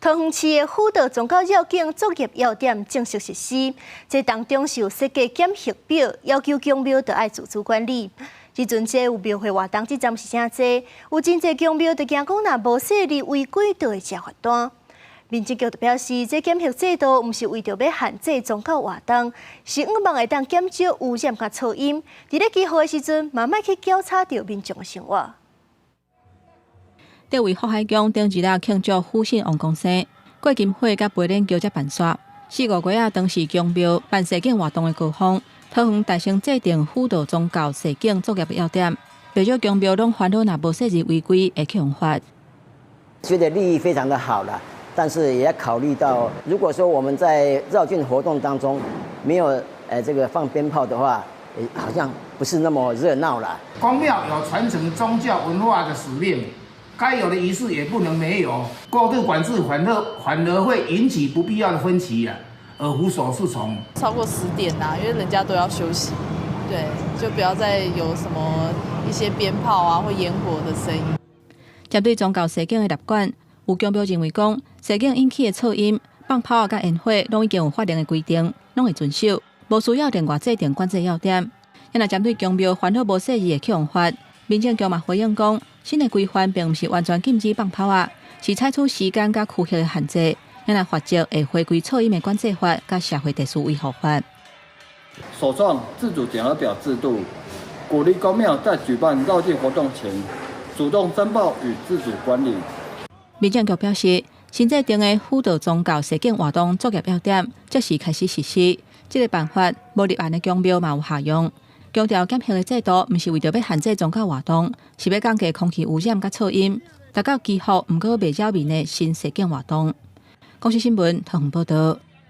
桃園市的輔導宗教繞境作業要點正式實施，這當中是有設計檢核表，要求宮廟著愛自主管理。這陣這有廟會活動，這站是誠濟，有真濟宮廟就驚講，若無設立違規，就會食罰單。民政局就表示，這檢核制度毋是為著欲限制宗教活動，是向望會當減少污染佮噪音。佇咧祈福的時陣，嘛莫去攪吵著民眾的生活。佇位福海宮頂一日慶祝福信王公生，過金火佮飛輪轎才辦煞。四五月仔當是宮廟辦踅境活動的高峰，桃園大成制定輔導宗教踅境作業要點，袂少宮廟攏煩惱，若無設置違規會去予罰。覺得立意非常的好啦，但是也要考慮到，如果說我們在繞境活動當中沒有這個放鞭炮的話，好像不是那麼熱鬧啦。宮廟有傳承宗教文化的使命。該有的儀式也不能沒有，過度管制反而會引起不必要的分歧啊，而無所適從。超過10點啊，因為人家都要休息，對，就不要再有什麼一些鞭炮啊或煙火的聲音。針對宗教踅境的立管，有宮廟認為講，踅境引起的噪音、放炮佮煙火，攏已經有法令的規定，攏會遵守，無需要另外制定管制要點。若針對宮廟煩惱無設置會去予罰，民政局嘛回應講，新的規範並毋是完全禁止放炮仔，是採取時間佮區域的限制。若罰則會回歸噪音的管制法佮社會秩序維護法。首創自主檢核表制度，鼓勵宮廟在舉辦繞境活動前，主動申報與自主管理。民政局表示，新制定的輔導宗教踅境活動作業要點，即時開始實施。這個辦法無立案的宮廟嘛有效用。強調檢核的制度，毋是為著欲限制宗教活動，是欲降低空氣污染佮噪音，達到祈福毋過袂擾民的新踅境活動。公視新聞桃園報道。